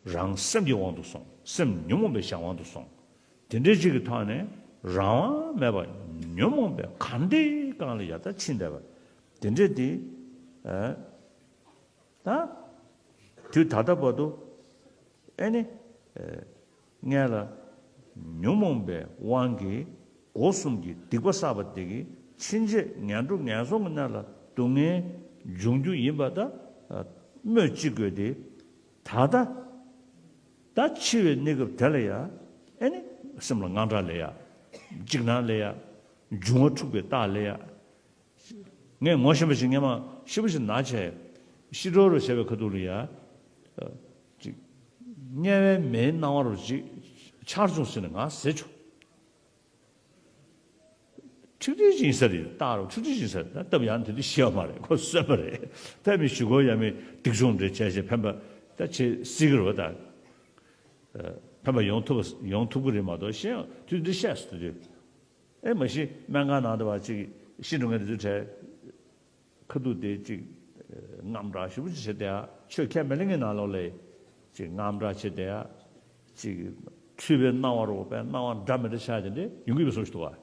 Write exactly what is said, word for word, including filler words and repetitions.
རང་སེམས་ཀྱི་དབང་དུ་སོང་། སེམས་ཉོན་མོངས་པའི་གཞན་དབང་དུ་སོང་། དེ་འདྲའི་ཅིག་གི་ཐོག་ནས་རང་དབང་མེད་པ་ཉོན་མོངས་པའི་གར་མདའི་སྒང་ལ་ཡར་ད་ཕྱིན་བསྡད་པ་དེ་འདྲས་དེ། ཨ། ད་དུས་ད་ལྟ་བར་དུ་ཨེ་ནི་ཨེ་ངས་ལ་ཉོན་མོངས་པའི་དབང་གིས་སྒོ་གསུམ་གྱི་སྡིག་པ་བསགས་པ་དེ་གིས་ཕྱིན་ཆད་ངན་འགྲོ་ངན་སོང་གི་གནས་ལ་སྡུག་བསྔལ་འབྱུང་རྒྱུ་ཡིན་པ་ད་སྨོས་ཅི་དགོས་ཏེ། ད་ལྟ་ད་འཆི་བའི་གནས་སྐབས་དེ་ལ་ཡ་ཨེ་ནི་སེམས་ལ་དངངས་སྐྲག་ལས་ཡ། འཇིགས་སྣང་ལས་ཡ། འབྱུང་བ་འཁྲུགས་པའི་རྟགས་ལས་ཡ། ངས་ངོ་ཤེས་པ་ཞིག་སྔས་མ་ཤི་བ་ཞིག་ན་བྱས་ཤི་འགྲོ་རུ་བྱས་པའི་ཁ་ཐུག་ལ་ཡ། ཅིག་དམྱལ་བའི་མེའི་སྣང་བ་རུ་ཅིག་འཆར་བྱུང་ཟེར་ནས་ང་ཟེར་བྱུང་། ཁྲིག་ཁྲིག་ཡིན་ས་རེད། རྟགས་རུ་ཁྲིག་ཁྲིག་ཡིན་ས་རེད། ད་སྟབས་ཡག་དེ་དུས་ཤི་བ་མ་རེད། ཁོ་གསོན་པ་རེད། ཕེབས་མི་ཞུ་སྒོ་ཡ་མི་སྡིག་སྦྱོང་འདྲ་བྱས་བྱས་ཕན་པ་ད་བྱེད་སྲིད་ཀྱི་རེད་བ་ད། ཕན་པ་ཡོང་ཐུབ་ཡོང་ཐུབ་ཀྱི་རེད་མ་གཏོགས་ཤི་ཡང་དུས་འདི་ཤེས་སུ་དུས། ཨེ་མ་གཞི་སྨན་ཁང་ནང་དུ་བ་ཅིག་ཤི་འགྲོ་མཁན་དེ་ཚོའི་གྲས་ཁ་ཐུག་དེ་ཅིག་དངངས་སྐྲག་ཞེ་པོ་ཅིག་བྱེད་བསྡད་ཡ། ཆོས་ཁས་མི་ལེན་མཁན་ནང་ལོགས་ལ་ཅིག་དངངས་སྐྲག་བྱེད་བསྡད་ཡ། ཅིག་འཁྲུལ་པའི་སྣང་བ་རོ་པའི་སྣང་བ་འདྲ་མི་འདྲ་ཆགས་དེ་འདྲ་ཡོང་གི་ཡོད་པའི་བཟོ་ཞིག་འདུག་བ།